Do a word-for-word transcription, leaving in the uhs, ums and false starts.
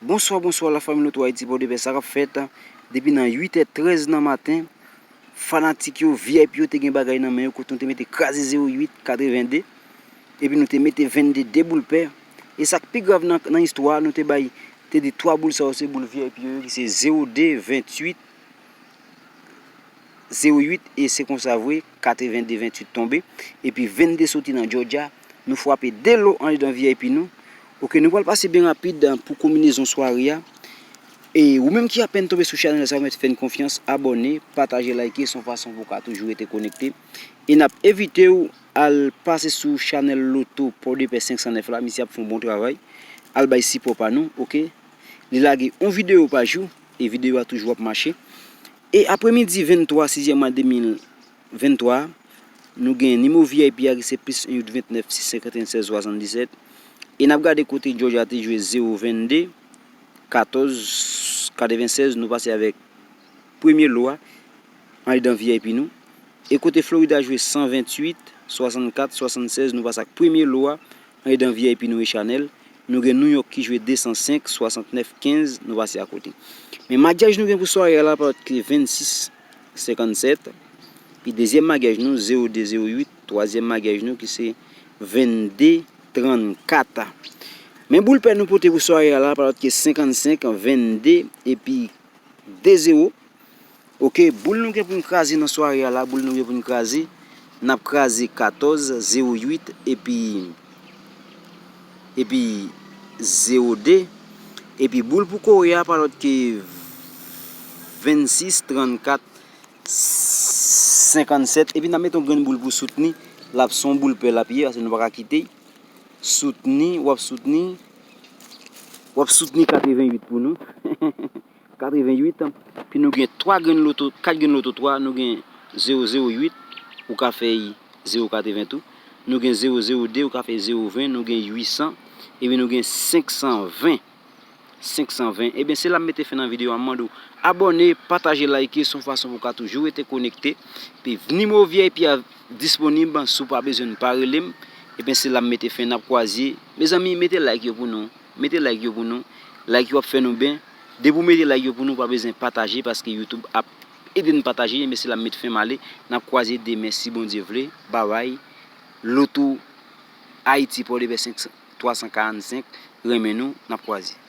Bonswa, bonswa, lafanmi Loto Ayiti, Pòdepè, sa k ap fèt? Depi nan uit è trèz nan maten, fanatik yo, V I P yo te gen bagay nan men yo, kote nou te mete kraze zewo uit katrevende, epi nou te mete vennde, de boul pè. E sa k pi grav nan, nan istwa a, nou te bay, te di twa boul sa yo se boul V I P yo, ki se zewo de, venntuit, zewo uit, e se konsa vre, katrevende, venntuit tonbe. Epi vennde soti nan Georgia, nou frape de lo andedan V I P nou. Oke, nou pral pase byen rapid pou konbinezon sware a. E ou menm ki apèn tonbe sou chanèl sa, ou mèt fè n konfyans, abòne, pataje, like, se yon fason pou w ka toujou rete konekte. E n ap envite w al pase sou chanèl Loto Pòdepè senk san nèf la, misye ap fè yon bon travay. Al bay sipò pa nou, oke? Li lage yon videyo pa jou, e videyo a toujou ap mache. E apremidi venntwa, sizyèm mwa de mil venntwa, nou gen nimewo V I P a ki se plis en uit ventnèf sis senkanteyen sèz swasanndisèt. E n ap gade kote Georgia te jwe zewo vennde, katòz katrevennsèz, nou pase avèk premye lo a andedan V I P nou. E kote Florida jwe san venntuit, swasannkat, swasannsèz, nou pase ak premye lo a andedan V I P nou e chanèl. Nou gen New York ki jwe desan senk, swasantnèf kenz, nou pase akote. Men madyaj nou gen pou sware a la pa lòt ke vennsis senkannsèt. Pi dezyèm madyaj nou, zewo de zewo uit. Twazyèm madyaj nou ki se vennde trannkat. Men boul pè nou pote pou sware a la pa lòt ke senkannsenk, vennde, epi de zewo. Oke, boul nou gen pou n kraze nan sware a la, boul nou gen pou n kraze, n ap kraze katòz, zewo uit, epi, epi zewo de, epi boul pou kore a pa lòt ke vennsis, trannkat, senkannsèt, epi n ap mete yon grenn boul pou soutni, l ap se yon boul pè l ap ye, paske nou pa ka kite. Soutni, w ap soutni, w ap soutni katreven uit pou nou. Katreven uit, pi nou gen twa grenn loto, kat grenn loto twa, nou gen zewo zewo uit, ou ka fè zewo katreven tou. Nou gen zewo zewo de, ou ka fè zewo ven, nou gen uit san, epi nou gen senk san ven. Senk san ven. Ebyen, se la m mete fen nan videyo a, m mande w abòne, pataje, like, se yon fason pou w ka toujou rete konekte. Epi nimewo V I P a disponib, si w pa bezwen n pa rele m. Ebyen, se la m mete fen, n ap kwaze. Mezanmi, mete like yo pou nou. Mete like yo pou nou. Like yo ap fè nou byen. Depi w mete like yo pou nou, w pa bezwen pataje, paske YouTube ap ede n pataje, men se la m met fen m ale. N ap kwaze demen si Bondye vle. Babay. Loto Ayiti, Pòdepè senk san, twa san karannsenk, renmen nou, n ap kwaze.